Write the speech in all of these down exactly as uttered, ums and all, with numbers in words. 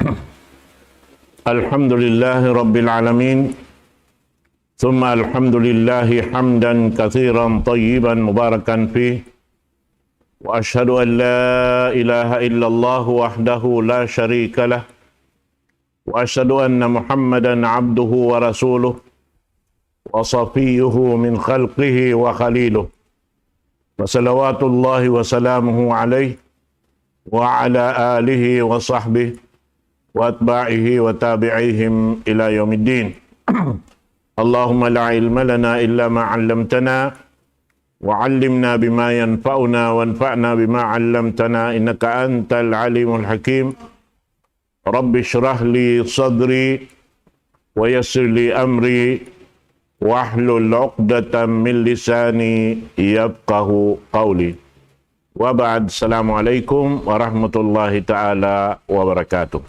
الحمد لله رب العالمين، ثم الحمد لله حمدا كثيرا طيبا مباركا فيه، وأشهد أن لا إله إلا الله وحده لا شريك له، وأشهد أن محمدا عبده ورسوله، وصفيه من خلقه وخليله، وصلوات الله وسلامه عليه وعلى آله وصحبه وأتباعه وتابعيهم إلى يوم الدين. اللهم لا علم لنا إلا ما علمتنا، وعلمنا بما ينفعنا، وانفعنا بما علمتنا، إنك أنت العليم الحكيم. رب اشرح لي صدري ويسر لي أمري واحلل عقدة من لساني يفقه قولي. وبعد، السلام عليكم ورحمة الله تعالى وبركاته.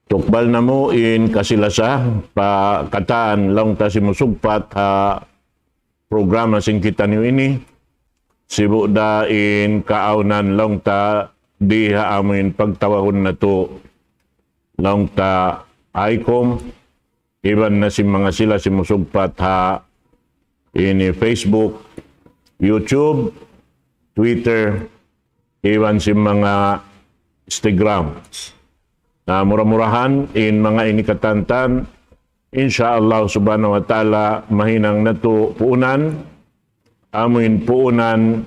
Tukbal namu' in kasi-lasa pa katan laung ta simusugpat ha programa sin kitaniyu ini, sibu' da in kaawnan laung ta di ha amuin pagtawagun natu' laung ta ICOM, iban na sin manga sila simusugpat ha ini Facebook, YouTube, Twitter, iban sin manga Instagram. Na mura-murahan in manga ini katantan, insya Allah subhanahu wa ta'ala, mahinang natu' puunan, amuin puunan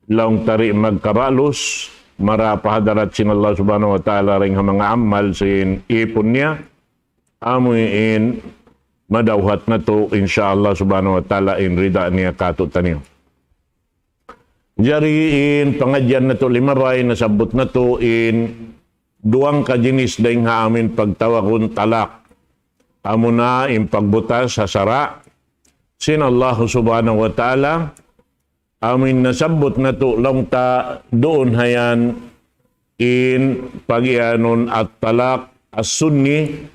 laung ta di' magkabalus, mara pa hadarat sin Allah subhanahu wa ta'ala dayn ha manga amal sin ipun niya, amuin madawhat natu', insya Allah subhanahu wa ta'ala, in rida niya kātu'niyu. Jari in pangadjian natu' limabay, nasabbut natu' in duwang kajinis dayn ha amuin pagtawagun talak. Amuna in pagbutas ha sara' sin Allah subhanahu wa ta'ala, amuin nasabbut natu' laung ta duun ha yan in pagiyanun at-talak as-sunni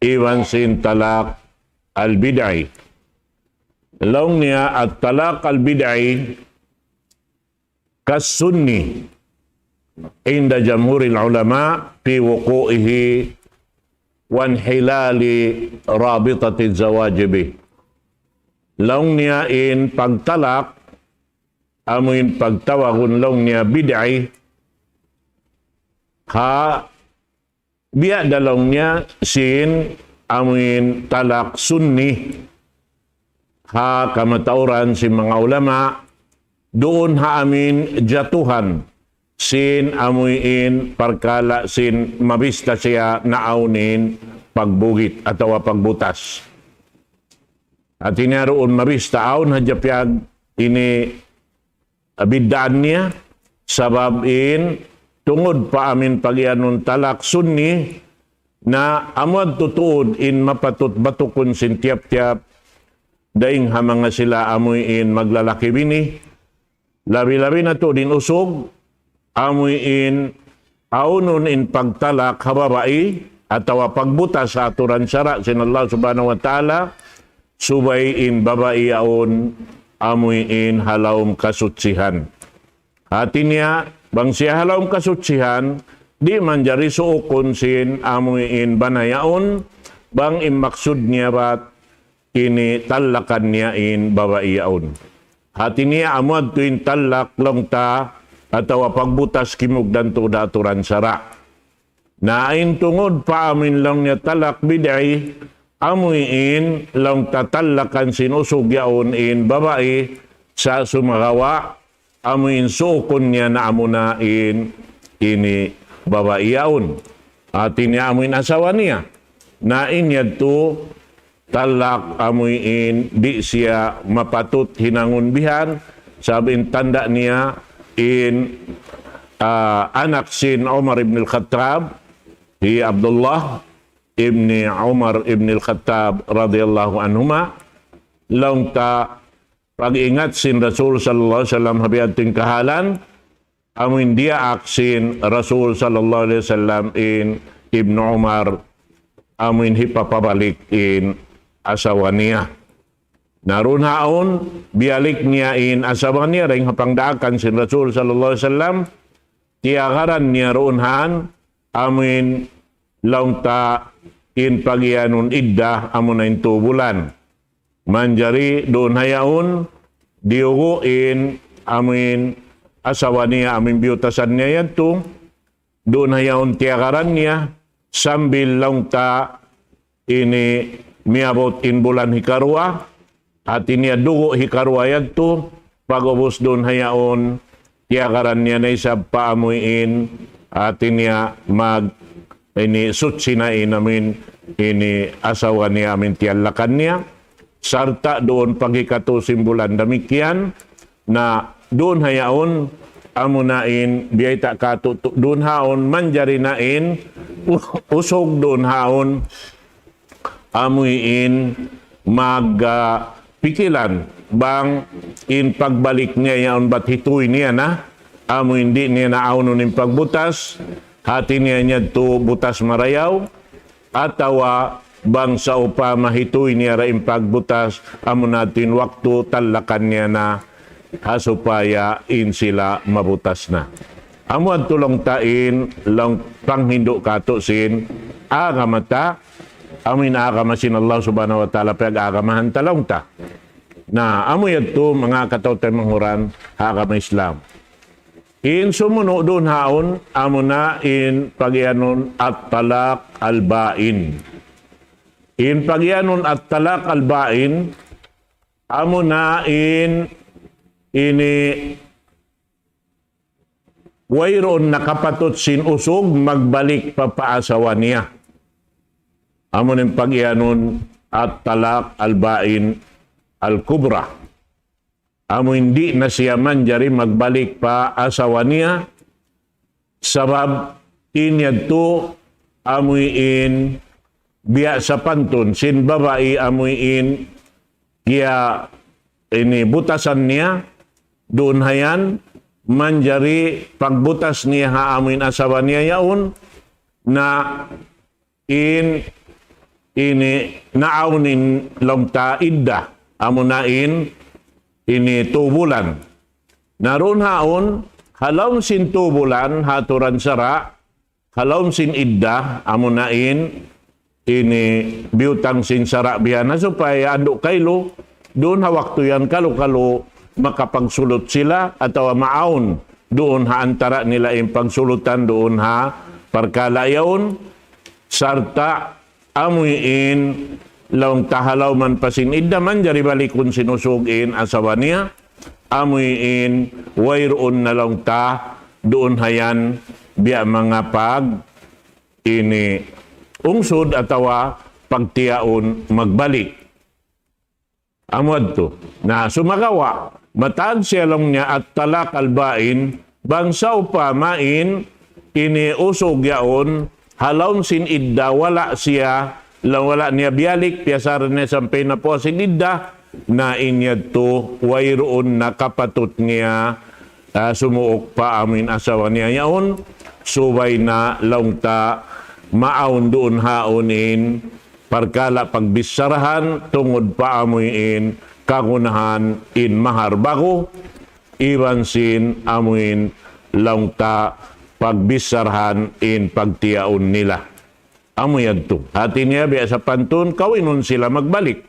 iban sin talak al-bid'i. Laung niya at-talak al-bid'i kas-sunni inda jamhuril ulama fi wuqu'ihi wa inhilali rabitati zawaji bih. Laung niya in pagtalak, amuin pagtawagun laung niya bid'i, ha biya' da laung niya sin amuin talak sunni ha kamatauran sin manga ulama, duun ha amuin jatuhan sin amuin parkala' sin mabista siya naawn in pagbugit atawa pagbutas. Hati niya duun mabista awn hadja piyag ini biddaan niya, sabab in tungud pa amuin pagiyanun talak sunni, na amu yadtu tuud in mapatut batukun sin tiyap-tiyap dayn ha manga sila amuin maglalaki-bini, labi-labi na tuud in usug, amuin awnun in pagtalak ha babai atawa pagbutas ha aturan sara' sin Allah subhanahu wa ta'ala, subay in babai yaun amuin ha lawm kasutsihan. Hati niya, bang siya ha lawm kasutsihan, di' manjari suukun sin amuin bana yaun, bang in maksud niya bat ini talakan niya in babai yaun. Hati niya amu yadtu in talak laung ta atawa pagbutas kimugdan tuud ha aturan sara'. Na in tungud pa amuin laung niya talak bid'i, amuin laung ta talakan sin usug yaun in babai sa' sumagawa' amuin suukun niya na amuna in ini babai yaun. Hati niya amuin asawa niya. Na in yadtu talak amuin di' siya mapatut hinangun bihan, sabab in tanda' niya in, ah, anak sin Umar ibn al-Khattab, hi Abdullah ibn Umar ibn al-Khattab radiyallahu anhuma, laung ta pag-ingat sin Rasul sallallahu alayhi wasallam ha biya' ha yan kahalan, amuin diyaak sin Rasul sallallahu alayhi wasallam in Ibnu Umar, amuin hipapabalik in asawa niya. Na duun ha yaun, biyalik niya in asawa niya dayn ha pangdaakan sin Rasul sallallahu alayhi wasallam, tiyagaran niya duun han, amuin laung ta in pagiyanun idda, amuna in tū bulan. Manjari duun hayaun, diyugu' in amuin asawa niya, amuin biyutasan niya yadtu, duun hayaun tiyagaran niya, sambil laung ta ini miyabut in bulan hikaruwa, hati niya dugu' hikaruwa yadtu, pag'ubus duun hayaun, tiyagaran niya na isab pa amuin, hati niya mag, ini suchi na in amuin, ini asawa niya amuin tiyallakan niya, sarta' duun pag'ikatu sin bulan damikkiyan, na duun hayaun, amuna in, biyayta' katu' tu-, duun haun, manjari na in, u-, usug duun haun, amuin mag, ah, pikilan, bang in pagbalik niya yaun bat hituy niya na, amuin di' niya na awnun in pagbutas, hati niya niya tu butas marayaw, atawa bang sawpama hituy niya ra in pagbutas, amuna tu in waktu tallakan niya na, ha supaya in sila mabutas na. Amu yadtu laung ta in, laung panghindu' katu' sin agama ta, amuin agama sin Allah Subhanahu wa Ta'ala, piyag-agamahan ta laung ta. Na, amu yadtu manga kataw-taymanghuran ha agama Islam. In sumunu' duun haun, amuna in pagiyanun at-talaq al-ba'in. In pagiyanun at-talaq al-ba'in, amuna in ini wayruun na kapatut sin usug magbalik pa, pa asawa niya. Amu in pagiyanun at-talaq al-ba'in al-kubra. Amu in di' na siya manjari magbalik pa asawa niya, sabab in yadtu amuin biya' sapantun sin babai amuin kiya ini butasan niya, duun hayan manjari pagbutas niya ha amuin asawa niya yaun, na in ini naawn in laung ta idda, amuna in ini tū bulan. Na duun haun, ha lawm sin tū bulan, ha aturan sara', ha lawm sin idda, amuna in ini biyutang sin sara' biya' na supaya andu' kailu, duun ha waktu yan kalu-kalu makapagsulut sila atawa maawn duun ha antara' nila in pagsulutan duun ha parkala' yaun, sarta' amuin laung ta ha lawman pa sin idda manjari balikun sin usug in asawa niya, amuin wayruun na laung ta duun hayan biya' manga pag ini ungsud atawa pagtiyaun magbalik. Amu yadtu. Na, sumagawa', matag siya laung niya at-talaq al-ba'in, bang sawpama in ini usug yaun, ha lawm sin idda wala' siya, la-, wala' niya biyalik, piyasaran niya sampay napuas sin idda, na in yadtu, wayruun na kapatut niya, ah, sumuuk pa amuin asawa niya yaun, subay na laung ta maawn duun haun in parkala' pagbicharahan, tungud pa amuin kagunahan in mahar ba'gu, iban sin amuin laung ta pagbicharahan in pagtiyaun nila. Amu yadtu. Hati niya biya' sapantun, kawinun sila magbalik.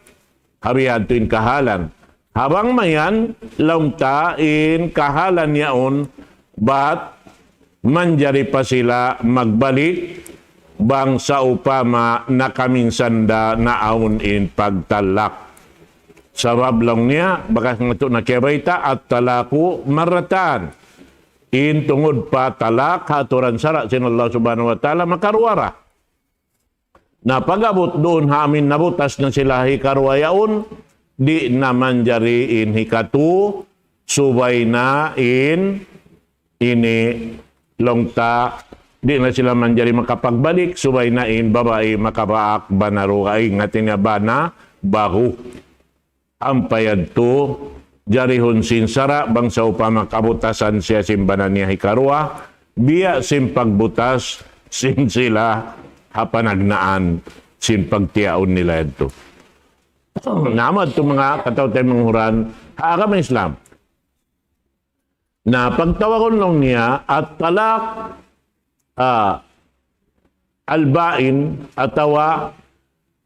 Ha biya' yadtu in kahalan. Ha bang mayan, laung ta in kahalan yaun, bat manjari pa sila magbalik, bang sawpama nakaminsan da naawn in pagtalak. Sabab laung niya, bakas natu' na kiyabayta', at-talaku marratan. In tungud pa talak, ha aturan sara' sin Allah Subhanahu wa Ta'ala, makaruwa ra. Na pag-abut duun ha amin nabutas na sila hikaruwa yaun, di' na manjari in hikatu, subay na in ini laung ta, di' na sila manjari makapagbalik, subay na in babai makabaak bana dugaing, hati niya bana ba'gu. Ampa yadtu, jarihun sin sara' bang sawpama kabutasan siya sin bana niya hikaruwa, biya' sin pagbutas sin sila ha panagnaan sin pagtiyaun nila yadtu. Na amu yadtu manga kataw-taymanghuran ha agama Islam. Na pagtawagun laung niya, at-talaq, ah, al-ba'in, atawa,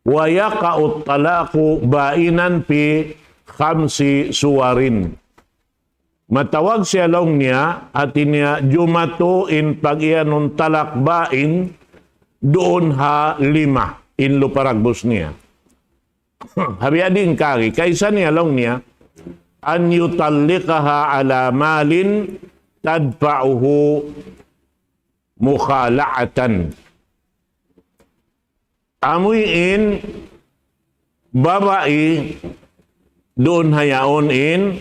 wa yaqa'u at-talaqu ba'inan fi khamsi suwarin. Matawag siya laung niya, hati niya jumatu in pag-iyanun talak ba'in, duun ha lima, in luparagbus niya. Habi adin kari, kaisa niya laung niya, an yutalliqaha ala malin tadfa'uhu mukhala'atan. Amuin babai duun hayaun in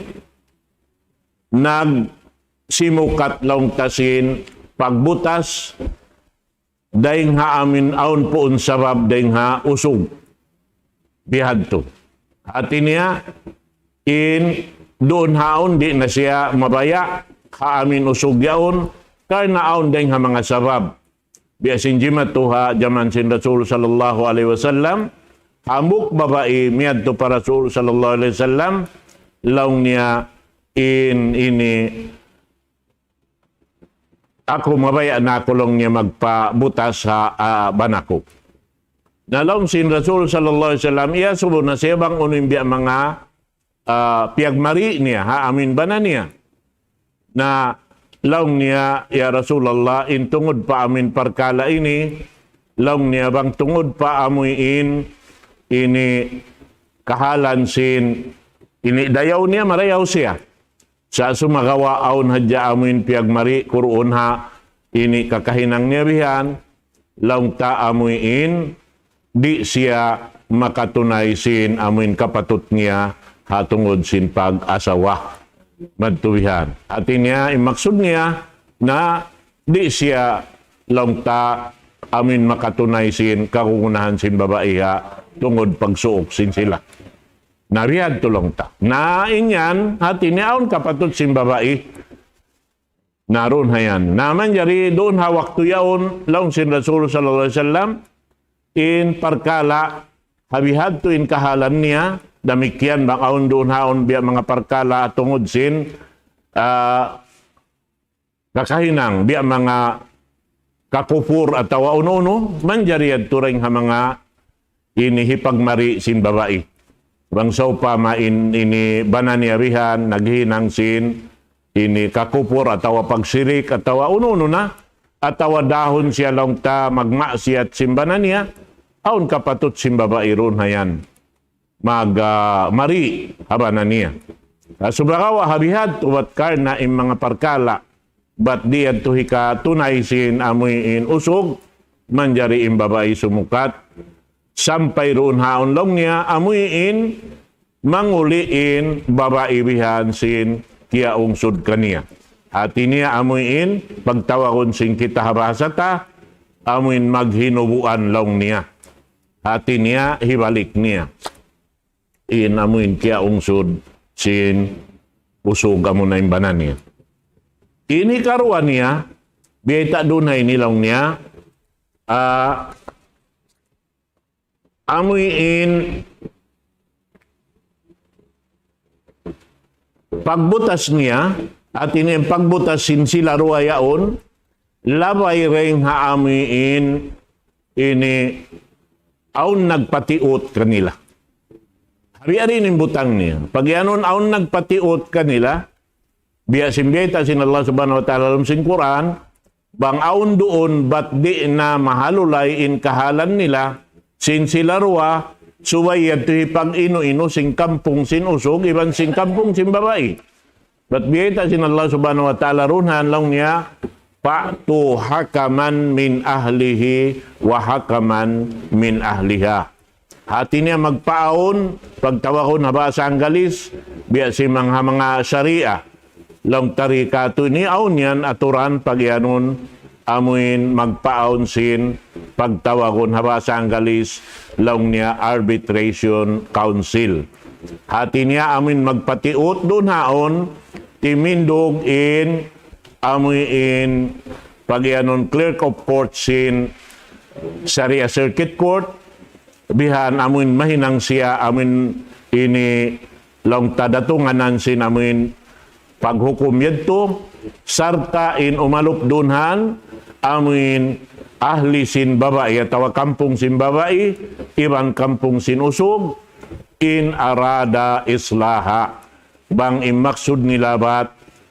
nagsimukat laung ta sin pagbutas dayn ha amin awn puun sabab dayn ha usug. Bihadtu. Hati niya, in duun haun di' na siya mabaya' ha amin usug yaun, karna' awn dayn ha manga sabab. Biya' sin jimatu ha jaman sin Rasul sallallahu alayhi wasallam, hambuuk babai miyadtu pa Rasul sallallahu alayhi wasallam, laung niya in ini aku mabaya' na aku laung niya magpabutas ha, ah, bana ku. Na laung sin Rasul sallallahu alayhi wasallam, iyasubu na siya bang unu in biya' manga, ah, piyagmari niya, ha amin bana niya. Na laung niya, "Ya Rasulullah, in tungud pa amin parkala' ini, laung niya bang tungud pa amuin ini kahalan sin ini dayaw niya, marayaw siya." Sa' sumagawa' awn hadja amuin piyagmari ku duun ha ini kakahinang niya bihan, laung ta amuin di' siya makatunay sin amuin kapatut niya ha tungud sin pag-asawa. Madtu bihan. Hati niya, in maksud niya na di' siya laung ta amuin makatunay sin kagunahan sin babai ha tungud pagsuuk sin sila. Na bihadtu laung ta. Na in yan, hati niya awn kapatut sin babai. Na duun ha yan. Na manjari duun ha waktu yaun, laung sin Rasul sallallahu alayhi wasallam, in parkala' ha bihadtu in kahalan niya, damikkiyan bang awn duun haun biya' manga parkala' tungud sin, ah, kakahinang, biya' manga kakupur atawa unu-unu, manjari yadtu dayn ha manga ini hipagmari sin babai. Bang sawpama in, ini bana niya bihan, naghinang sin ini kakupur atawa pagsirik atawa unu-unu na, atawa dahun siya laung ta magmaksiyat sin bana niya, awn kapatut sin babai duun ha yan mag, ah, mari ha bana niya. Ah, sumagawa' ha bihadtu bat karna' in manga parkala', bat di' yadtu hikatunay sin amuin usug, manjari in babai sumukat, sampay duun haun laung niya, amuin manguli' in babai bihan sin kiyaungsud kaniya. Hati niya amuin pagtawagun sin kita ha bahasa ta, amuin maghinubuan laung niya. Hati niya, hibalik niya in amuin kiyaungsud sin usug amuna in bana niya. Ini karuwa niya, biyayta' duun ha ini laung niya, ah, amuin pagbutas niya, hati niya in pagbutas sin sila duwa yaun, labay dayn ha amuin ini awn nagpatiut kanila. Hari-hari in butang niya. Pag-iyanun awn nagpatiut kanila, biya' sin biyayta' sin Allah Subhanahu wa Ta'ala ha lawm sin Qur'an, bang awn duun bat di' na mahalulay in kahalan nila, sin sila duwa, subay yadtu hipag-inu-inu sin kampung sin usug, iban sin kampung sin babai. Bat biyayta' sin Allah Subhanahu wa Ta'ala duun ha yan laung niya, "Fa'tu hakaman min ahlihi wa hakaman min ahliha." Hati niya magpaawn, pagtawagun ha bahasa Anggalis, biya' sin manga, ha manga sharia. Laung tarikatu ini awn yan aturan pag-iyanun amuin magpaawn sin pagtawagun ha bahasa Anggalis, laung niya arbitration council. Hati niya amuin magpatiut duun haun, timindug in, amuin pag-iyanun clerk of court sin Sharia Circuit Court, bihan amuin mahinang siya, amuin ini laung ta datunganan sin amuin paghukum yadtu, sarta' in umalup duun han, amuin ahli sin babai, atawa kampung sin babai, iban kampung sin usug, in arada islaha. Bang in maksud nila bat,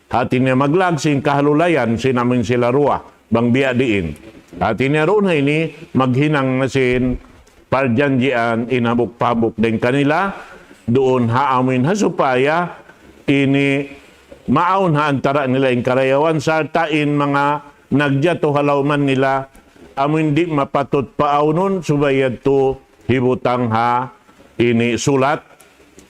hati niya maglag sin kahalulayan sin amuin sila duwa, bang biya' diin. Hati niya duun ha ini, maghinang na sin parjanjian in hambuuk-hambuuk dayn kanila, duun ha amuin ha supaya ini maawn ha antara' nila in karayawan, sarta' in manga nagjatu ha lawman nila, amuin di' mapatut paawnun, subay yadtu hibutang ha ini sulat,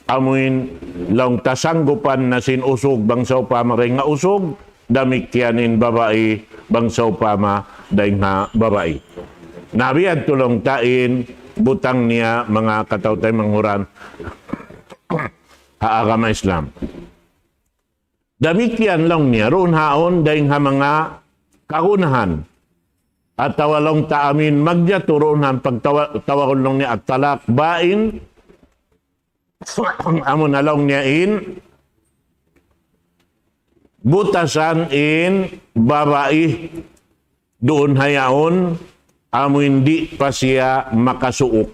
amuin laung ta sanggupan na sin usug bang sawpama dayn ha usug, damikkiyan in babai bang sawpama dayn ha babai. Na biya' yadtu laung ta in butang niya manga kataw-taymanghuran ha agama Islam. Damikkiyan laung niya, duun haun dayn ha manga kagunahan. Atawa laung ta amuin magjatu duun ha pagtawa-, tawagun laung niya at-talaq ba'in. Amu na laung niya in butasan in babai duun ha yaun amuin di' pa siya makasuuk.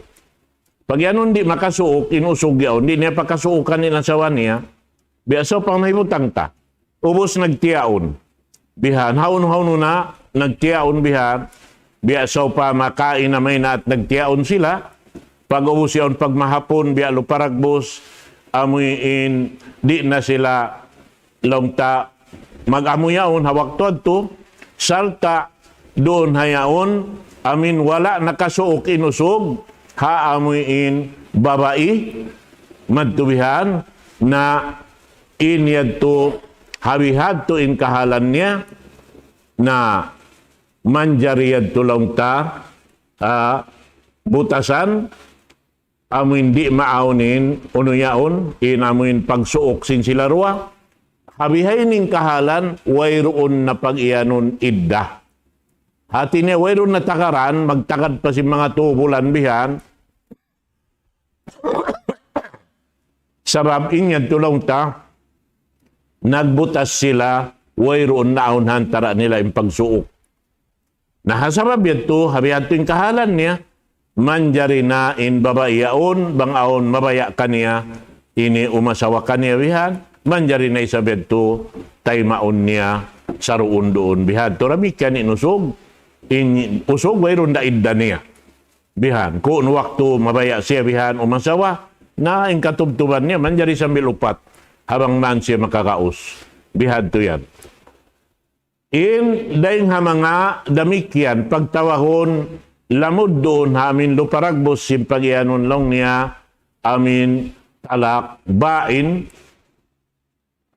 Pag yaun di' makasuuk, in usug yaun, di' niya pakasuukan in asawa niya, biya' sawpama hibutang ta. Ubus nagtiyaun. Bihan, hawnu-hawnu na, nagtiyaun bihan, biya' sawpama kain na maynaat nagtiyaun sila, pag-ubus yaun pagmahapun, biya' luparagbus, amuin, di' na sila laung ta mag-amu yaun ha waktu yadtu, sarta' duun ha yaun, amuin wala' nakasuuk in usug, ha amuin babai, madtu bihan, na in yadtu, ha bihadtu in kahalan niya, na manjari yadtu laung ta, ah, butasan, amuin di' maawn in, unu yaun, in amuin pagsuuk sin sila duwa. Ha bihaini in kahalan, wayruun na pag-iyanun idda. Hati niya, wayruun na tagaran, magtagad pa sin manga tū bulan bihan. Sabab in yadtu laung ta, nagbutas sila, wayruun na awn ha antara' nila in pagsuuk. Na ha sabab yadtu, ha bihadtu in kahalan niya, manjari na in babai yaun, bang awn mabaya' kaniya, ini umasawa kaniya bihan, manjari na isab yadtu, taymaun niya, saruun-duun bihadtu. Damikkiyan in usug, in usug wayruun da idda niya. Bihan, kuun waktu mabaya' siya bihan umasawa, na in katubtuban niya, manjari sambil upat, ha bang man siya makagaus. Bihadtu yan. In dayn ha manga damikkiyan pagtawagun lamud duun ha amuin luparagbus sin pag-iyanun laung niya amuin talak ba'in,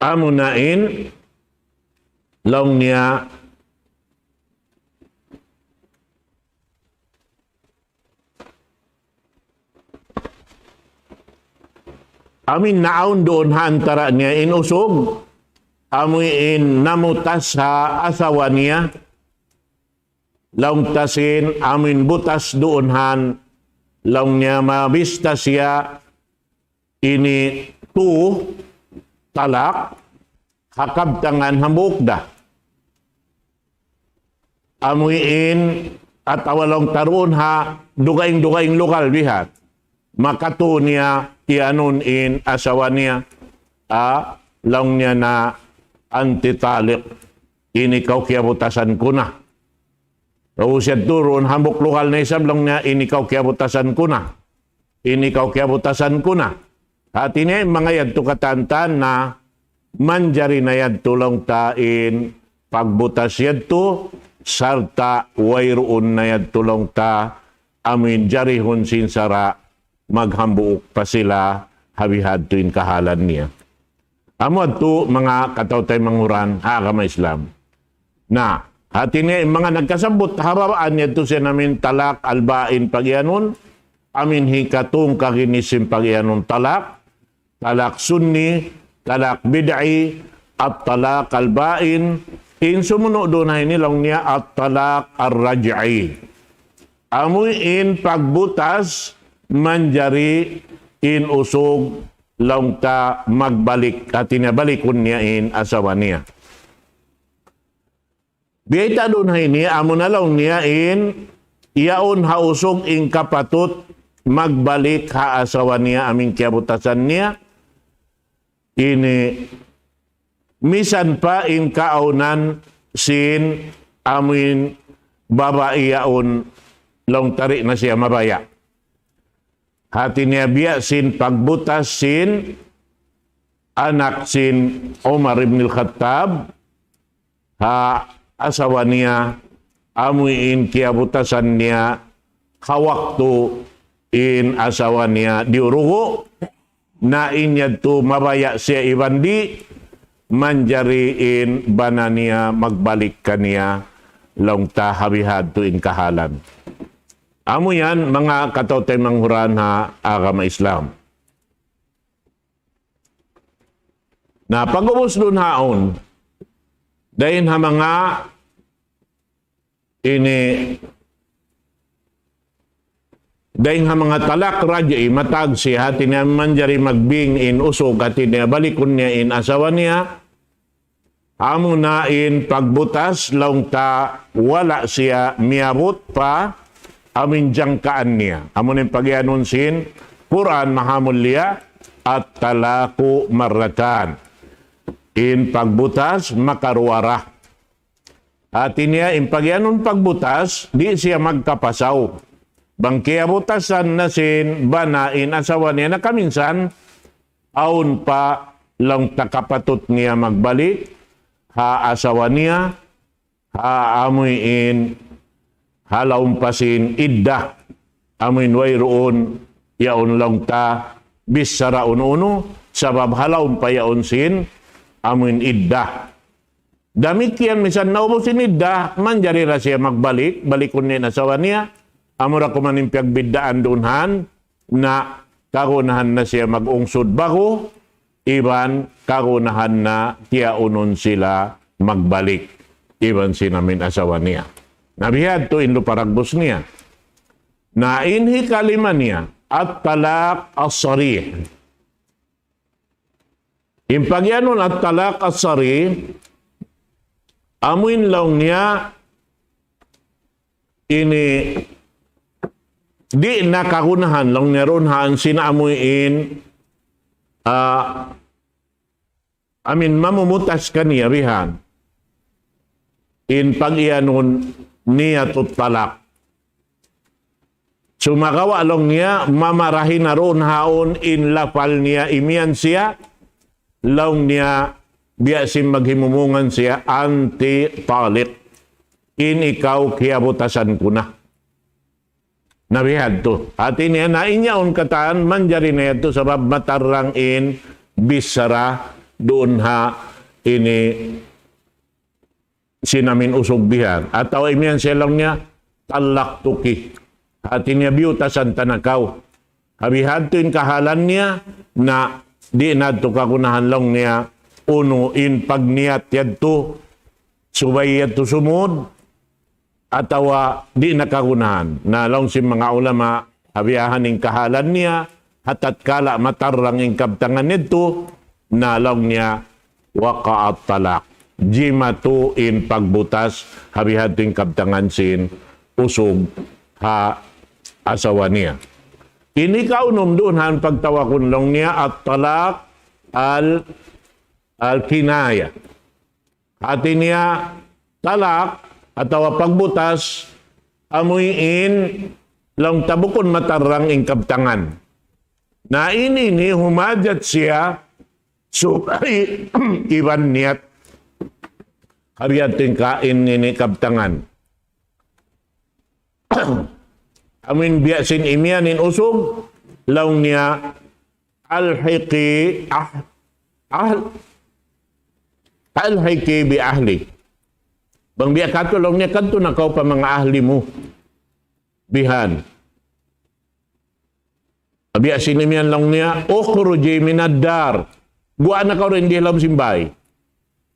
amuna in laung niya amuin naawn duun ha antara' niya in usug, amuin namutas ha asawa niya, laung ta sin amuin butas duun han, laung niya mabista siya ini tū talak, ha kabtangan hambuuk da. Amuin atawa laung ta duun ha dugaing-dugaing lugal bihan. Makatū niya iyanun in asawa niya, ah, laung niya na anti talik, ini kaw kiyabutasan ku na. Laung siya duun hambuuk lugal na isab laung niya, ini kaw kiyabutasan ku na. Ini kaw kiyabutasan ku na. Hati niya in manga yadtu katantan na manjari na yadtu laung ta in pagbutas yadtu, sarta' wayruun na yadtu laung ta amuin jarihun sin sara' maghambuuk pa sila ha bihadtu in kahalan niya. Amu yadtu manga kataw-taymanghuran ha agama Islam. Na, hati niya in manga nagkasabbut ha babaan yadtu sin amuin talak al-ba'in pag-iyanun, amuin hikatū kaginis sin pag-iyanun talak, talak sunni, talak bid'i, at-talak al-ba'in, in sumunu' duun ha ini laung niya at-talak ar-raj'i. Amuin pagbutas manjari in usug laung ta magbalik, hati niya balikun niya in asawa niya. Biya' ta duun ha ini, amu na laung niya in, yaun ha usug in kapatut magbalik ha asawa niya amu in kiyabutasan niya. Ini, misan pa in kaawnan sin amu in babai yaun laung ta di' na siya mabaya'. Hati niya biya' sin pagbutas sin anak sin Umar ibn al-Khattab, ha asawa niya, amu in kiyabutasan niya, ha waktu in asawa niya diyurugu, na in yadtu mabaya' siya iban di', manjari in bana niya magbalik kaniya, laung ta ha bihadtu in kahalan. Amu yan, manga kataw-taymanghuran ha agama Islam. Na pag'ubus duun haun, dayn ha manga ini, dayn ha manga talak raj'i, matag siya, hati niya manjari magbing in usug, hati niya balikun niya in asawa niya, amu na in pagbutas, laung ta wala' siya miyabut pa amu in jangkaan niya. Amu na in pagiyanun sin Qur'an mahamulliya, at-talaqu marratan. In pagbutas makaruwa ra. Hati niya, in pagiyanun pagbutas, di' siya magkapasaw. Bang kiyabutasan na sin bana in asawa niya nakaminsan, awn pa laung ta kapatut niya magbalik ha asawa niya, ha amuin, ha lawm pa sin iddah, amuin wayruun yaun laung ta bichara unu-unu, sabab ha lawm pa yaun sin amuin iddah. Damikkiyan misan naubus in iddah, manjari da siya magbalik, balikun niya in asawa niya, amura kuman in piyagbiddaan duun han, na kagunahan na siya mag-ungsud ba'gu, iban kagunahan na tiyaunun sila magbalik, iban sin amuin asawa niya. Na bihadtu in luparagbus niya. Na in hikalima niya, at-talaq as-sarih. In pagiyanun at-talaq as-sarih, amuin laung niya ini di' na kagunahan laung niya duun han sin amuin, ah, amuin mamumutas kaniya bihan. In pagiyanun niyatut talaq. Sumagawa' laung niya, mamarahi na duun haun in lapal niya imiyan siya, laung niya biya' sin maghimumungan siya, anti taliq. In ikaw kiyabutasan ku na. Na bihadtu. Hati niya na in yaun katan manjari na yadtu sabab matarrang in bichara duun ha ini sin amuin usug bihan. Atawa imiyan siya laung niya, "Tallaqtuki." Hati niya biyutasan ta na kaw. Ha bihadtu in kahalan niya, na di' na yadtu kagunahan laung niya, unu in pagniyat yadtu, subay yadtu sumud, atawa di' na kagunahan. Na laung sin manga ulama, ha biyahan in kahalan niya, ha tatkala matarrang in kabtangan yadtu, na laung niya, waqa'at talaq. Jimatu in pagbutas, ha bihadtu in kabtangan sin usug ha asawa niya. Ini kaunum duun han pagtawagun laung niya at-talaq al-, al-kinaya. Hati niya talak atawa pagbutas, amuin laung ta bukun matarrang in kabtangan. Na ini ini humajat siya subay iban niyat. Ha bihadtu in ka-, in ini kabtangan. Amuin biya' sin imiyan in usug, laung niya, "Alhiqi ah-, ahl-, alhiqi bi ahli." Bang biya' katu' laung niya, kadtu na kaw pa manga ahli mu. Bihan. Biya' sin imiyan laung niya, "Ukhruji minad dar." Guwa' na kaw dayn di ha lawm sin bāy.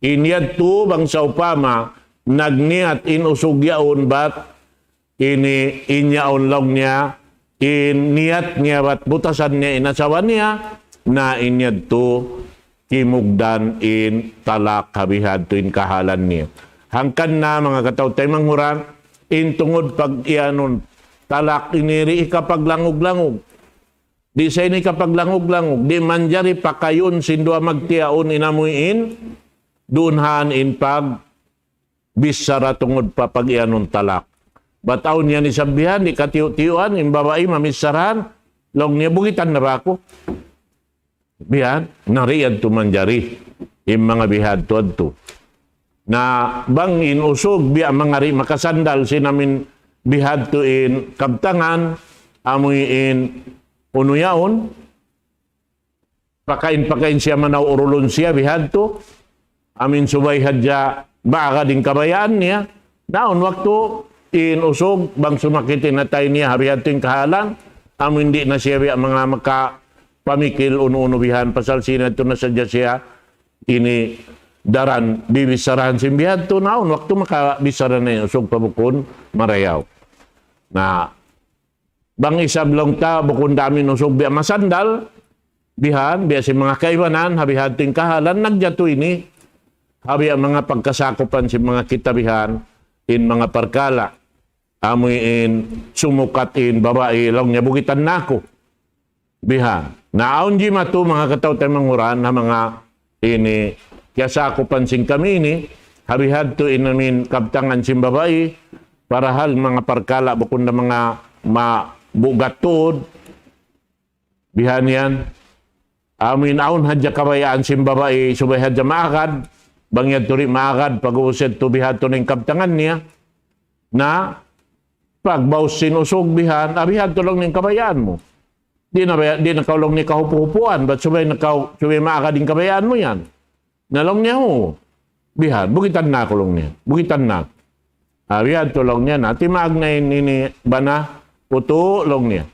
In yadtu bang sawpama nagniyat in usug yaun bat ini in yaun laung niya, in niyat niya bat butasan niya in asawa niya, na in yadtu kimugdan in talak ha bihadtu in kahalan niya. Hangkan na manga kataw-taymanghuran, in tungud pag-iyanun talak ini di' hikapaglangug-langug. Di' sa ini hikapaglangug-langug, di' manjari pakayun sin duwa magtiyaun in amuin, duun han in pag bichara tungud pa pag-iyanun talak. Bat awn yan isab bihan, di' katiyu'-tiyuan, in babai mamicharahan, laung niya bugitan na ba aku? Bihan, na di' yadtu manjari, in manga bihadtu-adtu. Na bang in usug, biya' manga di' makasandal sin amin bihadtu in kabtangan, amuin unu yaun, pakain-pakain siya manaw urulun siya bihadtu. Amin subay hadja maagad in kabayaan niya. Na awn waktu in usug bang sumakit in atay niya ha bihadtu in kahalan. Amin di' na siya biya' manga makapamikil unu-unu bihan pasal sin yadtu na sadja siya ini daran bibicharahan sin bihadtu. Na awn waktu makabichara na in usug pa bukun marayaw. Na bang isab laung ta, bukun da amin usug biya' masandal, bihan, biya' sin manga kaibanan, ha bihadtu in kahalan, nagjatu ini, ha biya' manga pagkasakupan sin manga kita bihan, in manga parkala', amuin sumukat in babai, laung niya bugitan na aku. Bihan. Na awn jimatu, manga kataw-taymanghuran, ha manga ini, kiyasakupan sin kami ini, ha bihadtu in amin kabtangan sin babai, parahal manga parkala' bukun da manga mabugat tuud, bihan yan. Amin awn hadja kabayaan sin babai, subay hadja maagad, bang yadtu di' maagad, pag-ubus yadtu bihadtu na in kabtangan niya, na pagbaus sin usug bihan, ah, bihadtu laung niya in kabayaan mu. Di' na ba, di' na kaw laung niya kahupu-hupuan, bat subay na kaw, subay maagad in kabayaan mu yan. Na laung niya, "Uu." Bihan, bugitan na aku laung niya. Bugitan na. Ah, bihadtu laung niya, na, timaag na in ini bana, utu' laung niya.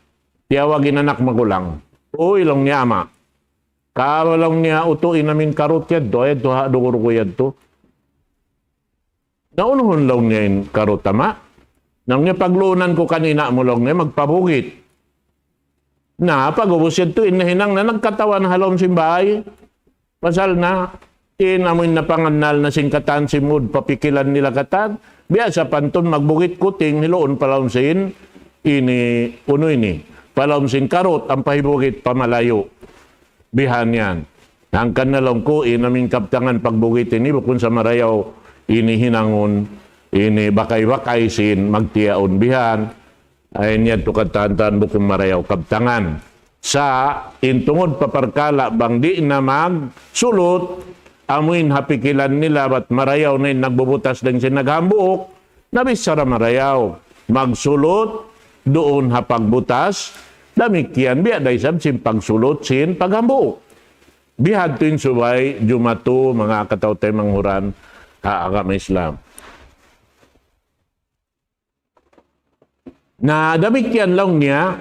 Tiyawag in anak magulang. "Uy," laung niya, "ama'. Kawa laung niya, utu' in amin karut yadtu, yadtu ha, dugu-dugu yadtu." "Na unuhun laung niya in karut, ama'?" "Laung niya pagluunan ku kan ina' mu laung niya magpabugit." Na, pag-ubus yadtu, in nahinang na nagkatawa na ha lawm sin bāy. Pasal na, in amuin napangannal na sin katan, simud pa pikilan nila katan. Biya' sapantun magbugit kuting, hiluun pa lawm sin, ini, unu ini, pa lawm sin karut, ampa hibugit pa malayu'. Bihan yan. Hangkan na laung ku, in amin kabtangan pagbugit ini, bukun sa marayaw ini hinangun, ini bakay-bakay sin magtiyaun bihan. Ay niya tu katan-katan bukun marayaw kabtangan. Sa' in tungud pa parkala' bang di' na magsulut, amuin ha pikilan nila bat marayaw na in nagbubutas dayn sin naghambuuk, na bichara marayaw. Magsulut duun ha pagbutas, damikkiyan biya' da isab sin pagsulut sin paghambuuk. Bihadtu in subay jumatu manga kataw-taymanghuran ha agama Islam. Na damikkiyan laung niya,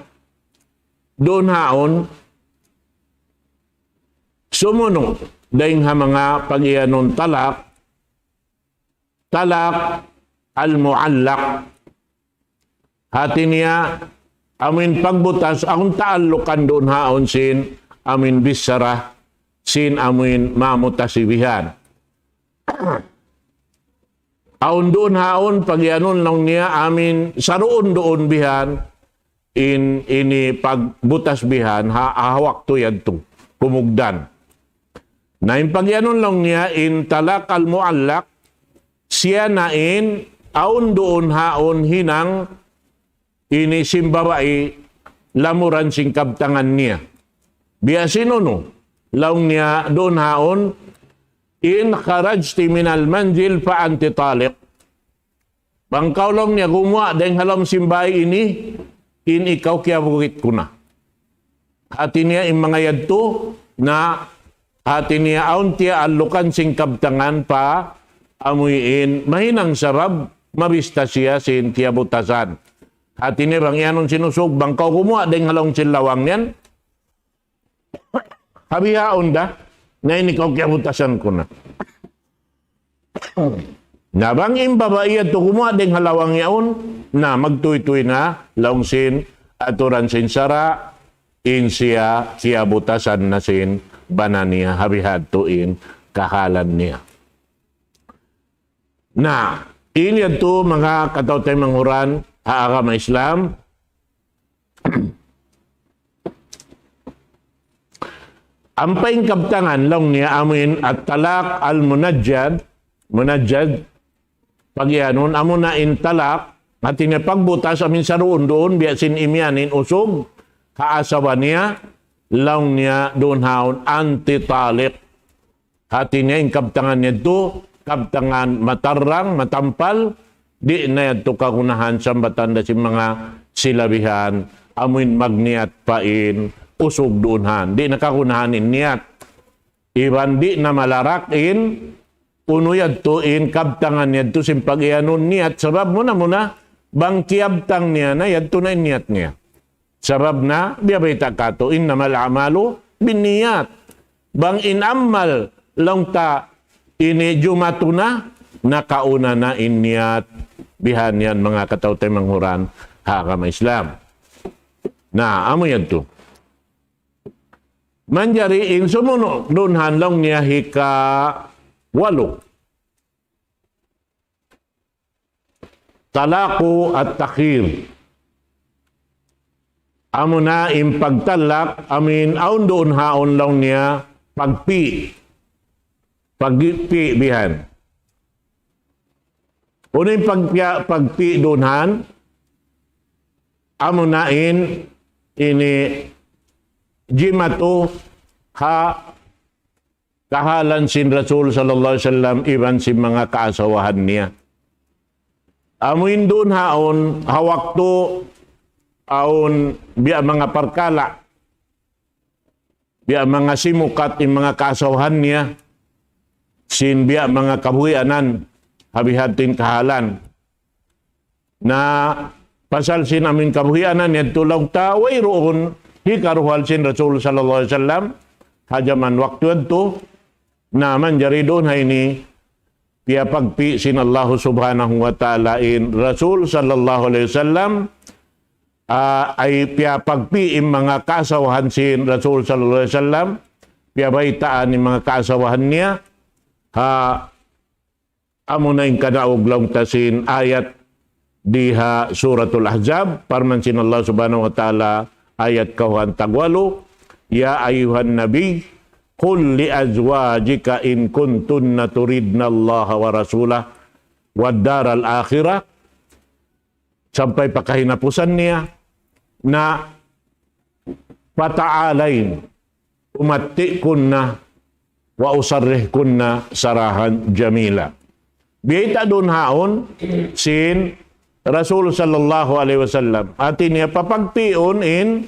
duun haun, sumunu' dayn ha manga pag-iyanun talak, talak al-muallak. Hati niya, amuin pagbutas, awn taallukan duun haun sin, amuin bichara, sin amuin mamutasi bihan. Awn duun haun, pag-iyanun laung niya, amuin saruun duun bihan, in, ini pagbutas bihan, ha, ha waktu yadtu, kumugdan. Na in pag-iyanun laung niya, in talak al-muallak, siya na in, awn duun haun hinang, ini sin babai, lamuran sin kabtangan niya. Biya' sin unu, laung niya duun haun, "In kharajti minal manzil fa anti taliq." Bang kaw laung niya gumuwa' dayn ha lawm sin bāy ini, in ikaw kiyabugit ku na. Hati niya in manga yadtu na hati niya awn tiyaallukan sin kabtangan pa amuin mahinang sabab mabista siya sin kiyabutasan. Hati niya bang iyanun sin usug, bang kaw gumuwa' dayn ha lawm sin lawang yan, ha bihaun da, na in ikaw kiyabutasan ku na. Na bang in babai yadtu gumuwa' dayn ha lawang yaun, na magtūy-tūy na, laung sin aturan sin sara', in siya kiyabutasan na sin bana niya, ha bihadtu in kahalan niya. Na, ini yadtu manga kataw-taymanghuran ha agama Islam. Ampa in kabtangan laung niya amuin at-talaq al-munajjad, munajjad, pagiyanun, amuna in talak, hati niya pagbutas amuin saruun-duun, biya' sin imiyan in usug, ha asawa niya, laung niya duun haun anti talik. Hati niya in kabtangan niya yadtu, kabtangan matarrang, matampal, di' na yadtu kagunahan sambatan da sin manga silabihan, amuin magniyat pa in usug duun han. Di' na kagunahan in niyat. Iban di' na malarak in unu yadtu in kabtangan yadtu sin pagiyanun niyat. Sabab muna-muna, bang kiyabtang niya na yadtu na in niyat niya. Sabab na, biya' bayta' katu', إنما الأعمال بالنيات. Bang in amal laung ta ini jumatu na, nakauna na in niyat. Bihan yan manga kataw-taymanghuran ha agama Islam. Na, amu yadtu. Manjari in sumunu' duun han laung niya hikawalu. Talaqu at-takhir. Amuna in pagtalak, amuin awn duun haun laung niya pagpi'. Pagpi' bihan. Unu in pagpi', pagpi' duun han, amuna in ini jimatu ha kahalan sin Rasul sallallahu alayhi wasallam iban sin manga kaasawahan niya. Amuin duun haun, ha waktu awn biya' manga parkala', biya' manga simukat in manga kaasawahan niya, sin biya' manga kabuhianan, ha bihadtu in kahalan. Na pasal sin amuin kabuhianan yadtu laung ta wayruun hikaruhal sin Rasul sallallahu alayhi wasallam ha jaman waktu yadtu. Na manjari duun ha ini piyapagpi' sin Allahu subhanahu wa ta'ala in Rasul sallallahu alayhi wasallam, ah, ay piyapagpi' in manga kaasawahan sin Rasul sallallahu alayhi wasallam, piyabaytaan in manga kaasawahan niya, ha, amuna in kanaug laung ta sin ayat di ha Suratul Ahzab, parman sin Allah Subhanahu wa Ta'ala, ayat kawhaan tagwalu, يا أيها النبي قل لأزواجك إن كنتن تردن الله ورسوله والدار الآخرة, sampay pa kahinapusan niya, na فتعالين أمتعكن وأسرحكن سراحا جميلا. Biyayta' duun haun sin Rasul sallallahu alayhi wasallam. Hati niya papagpi'un in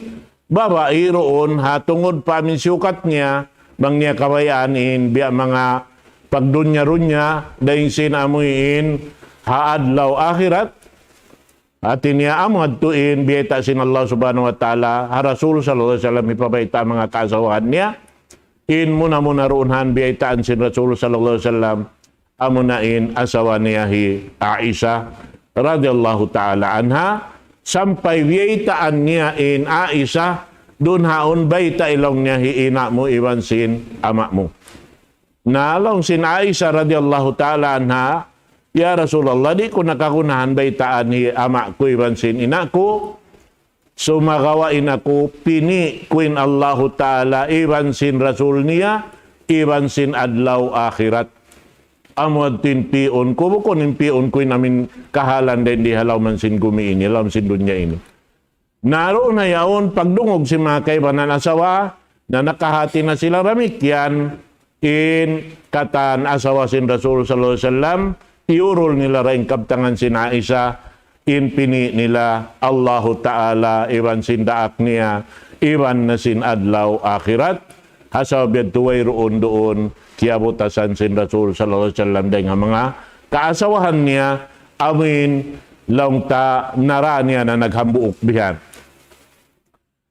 babai duun ha tungud pa amin siyukat niya, bang niya kabayaan in biya' manga pagdunya-dunya, dayn sin amuin ha adlaw akhirat. Hati niya amu yadtu in biyayta' sin Allah Subhanahu wa Ta'ala ha Rasul sallallahu alayhi wasallam, hipabayta' manga kaasawahan niya. In muna-muna duun han biyaytaan sin Rasul sallallahu alayhi wasallam, amuna in asawa niya hi Aisha radiyallahu ta'ala anha, sampay biyaytaan niya in Aisha, duun haun baytai laung niya hi ina' mu iban sin ama' mu. Na laung sin Aisha radiyallahu ta'ala anha, "Ya Rasulullah, di' ku na kagunahan baytaan hi ama' ku iban sin ina' ku, sumagawa' in aku pini' ku in Allahu Ta'ala iban sin Rasul niya, iban sin adlaw akhirat. Amu yadtu in pi'un ku, bukun in pi'un ku in amin kahalan dayn di ha lawm sin gumi ini, lawm sin dunya ini." Na duun na yaun pagdungug sin manga kaibanan asawa, na nakahati na sila damikkiyan, in katan asawa sin Rasul sallallahu alayhi wasallam, iyurul nila da in kabtangan sin Aisha, in pini' nila Allahu Ta'ala, iban sin daak niya, iban na sin adlaw akhirat. Ha sabab yadtu wayruun duun kiyabutasan sin Rasul sallallahu alayhi wasallam dayn ha manga kaasawahan niya, amuin laung ta nara niya na naghambuuk bihan.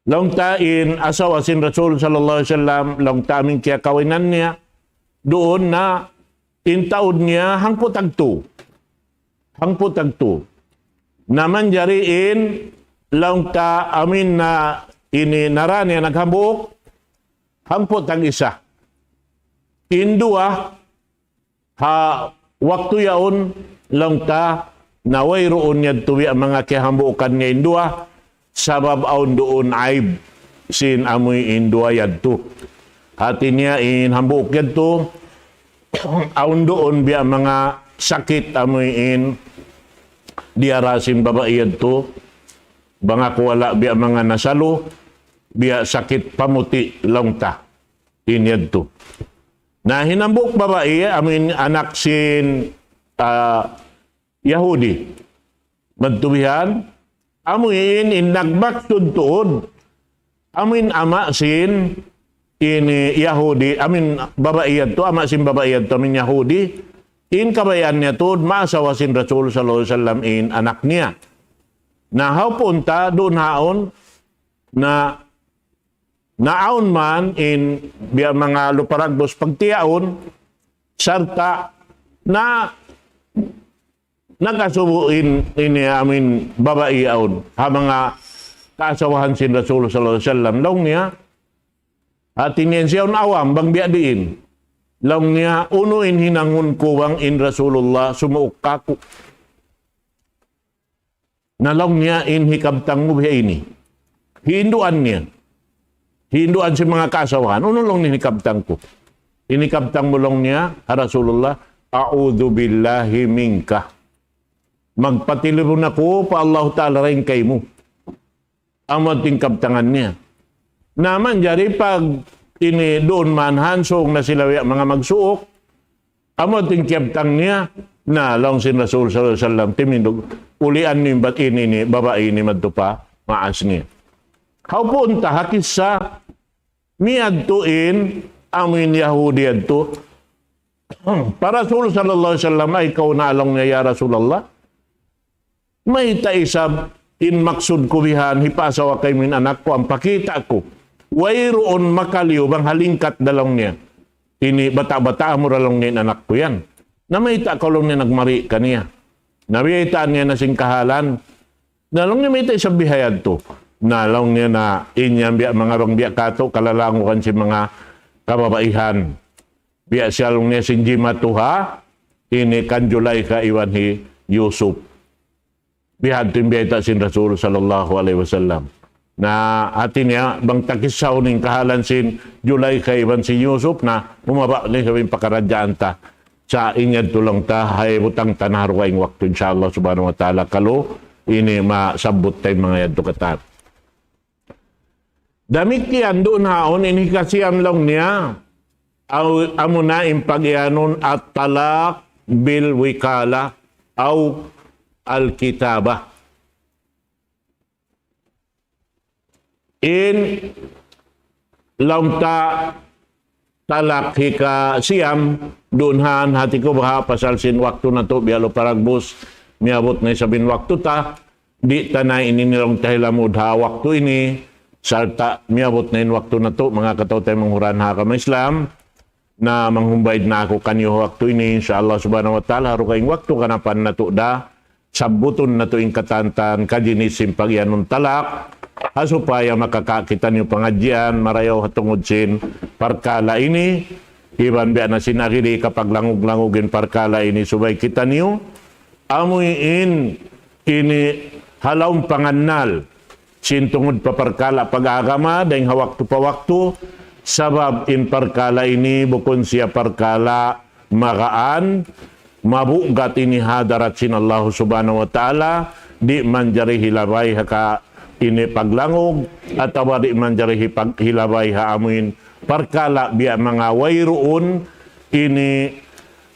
Laung ta in asawa sin Rasul sallallahu alayhi wasallam, laung ta amin kiyakawinan niya, duun na in taud niya hangpu' tagtu. Hangpu' tagtu. Na manjari in laung ta amin na ini nara niya naghambuuk, hangpu' tag-isa. In duwa, ha waktu yaun laung ta na wayruun yadtu biya' manga kiyahambuukan niya in duwa, sabab awn duun aib sin amuin duwa yadtu. Hati niya in hambuuk yadtu, awn duun biya' manga sakit amuin diyara sin babai yadtu, bang aku wala' biya' manga nasalu, biya' sakit pamuti' laung ta. In yadtu. Na hinambuuk babai, amuin anak sin, ah, Yahudi. Madtu bihan, amuin in nagmaksud tuud, amuin ama' sin ini Yahudi, amuin babai yadtu, ama' sin babai yadtu, amuin Yahudi, in kabayaan niya tuud, maasawa sin Rasul sallallahu alayhi wasallam in anak niya. Na hawpun ta, duun haun, na naawn man in biya' manga lupa ragbus pagtiyaun, sarta' na nagkasubu in, ini amuin babai yaun, ha manga kaasawahan sin Rasul sallallahu alayhi wasallam. Laung niya, hati niya siya un awam, bang biya' diin. Laung niya, unu in hinangun ku bang in Rasulullah sumuuk kaku'. Na laung niya in hikabtang mu biya' ini. Hinduan niya. Hinduan sin manga kaasawahan. Unu laung niya hikabtang ku. In hikabtang mu laung niya, ha Rasulullah, "A'udhu billahi minka." Magpatilibun aku pa Allahu Ta'ala dayn kaymu. Amu in kabtangan niya. Na manjari pag ini duun man hansung na sila biya' manga magsuuk, amu in kiyabtang niya, na laung sin Rasul sallallahu alayhi wasallam, timindug, ulian niyu in bat ini ni, babai ini madtu pa maas niya. Hawpun ta ha kissa, miyadtu in, amuin Yahudi yadtu, pa Rasul sallallahu alayhi wasallam, ay kaw na laung niya, "Ya Rasulullah, mayta' isab in maksud ku bihan, hipaasawa kaymu in anak ku, ampa kita' ku. Wayruun makaliyu bang ha lingkat da laung niya. Ini bata'-bata' mu da laung niya in anak ku yan. Na mayta' kaw laung niya nagmari kaniya. Na biyaytaan niya na sin kahalan. Na laung niya mayta' isab biha yadtu." Na laung niya na in yan biya' manga bang biya' katu', kalalangugan sin manga kababaihan. Biya' siya laung niya sin jimatu ha, ini kan Julaikha iban hi Yusuf. Bihadtu in biyayta' sin Rasul sallallahu alayhi wasallam. Na hati niya, bang ta kissahun in kahalan sin Julaikha iban sin Yusuf, na humaba' na isab in pakaradjaan ta. Sa' in yadtu laung ta, hay butang ta na ha dugaing waktu, insha Allah subhanahu wa ta'ala, kalu ini masabbut ta in manga yadtu katan. Damikkiyan duun haun in hikasiyam laung niya, aw, amuna in pagiyanun at-talaq bil wikala aw al-kitaba. In laung ta talak hikasiyam, duun han hati ku baha' pasal sin waktu natu' biya' lupa ragbus, miyabut na isab in waktu ta, di' ta na ini nilaung ta hilamud ha waktu ini, sarta' miyabut na in waktu natu', manga kataw-taymanghuran ha agama Islam, na manghumbay na aku kaniyu ha waktu ini, insha Allah subhanahu wa ta'ala, ha dugaing waktu ganapan natu' da, sabbutun natu' in katantan kajinis sin pagiyanun talak, ha supaya makakakita niyu pangadjian marayaw ha tungud sin parkala' ini, iban biya' na sin agi di' kapaglangug-langug in parkala' ini subay kitaniyu, amuin ini ha lawm pangannal sin tungud pa parkala' pag-agama, dayng ha waktu pa waktu, sabab in parkala' ini bukun siya parkala' magaan, mabugat ini ha hadarat sin Allah subhanahu wa ta'ala, di' manjari hilabay ha ka ini paglangug, atawa di' manjari hipag-, hilabay ha amuin parkala' biya' manga wayruun ini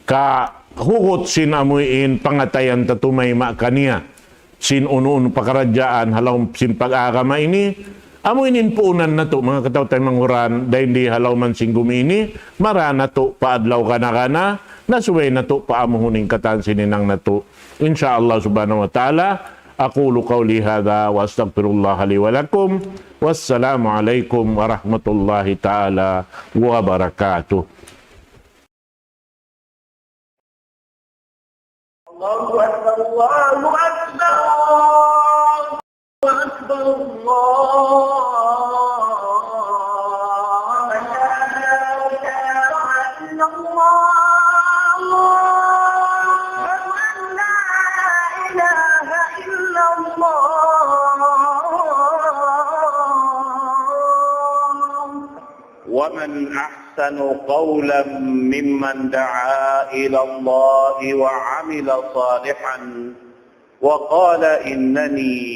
kahugut sin amuin pangatayan ta tumayma' kaniya sin unu-unu pakaradjaan ha lawm sin pag-agama ini, amu ini in puunan natu', manga kataw-taymanghuran, dayn di ha lawm sin gumi ini, mara natu' pa adlaw gana-gana, na subay natu' paamuhun in katan sin hinang natu'. Insha Allah subhanahu wa ta'ala, أقول قولي هذا وأستغفر الله لي ولكم. والسلام عليكم ورحمة الله تعالى وبركاته. الله أكبر، الله أكبر، الله أكبر، الله ومن أحسن قولا ممن دعا إلى الله وعمل صالحا وقال إنني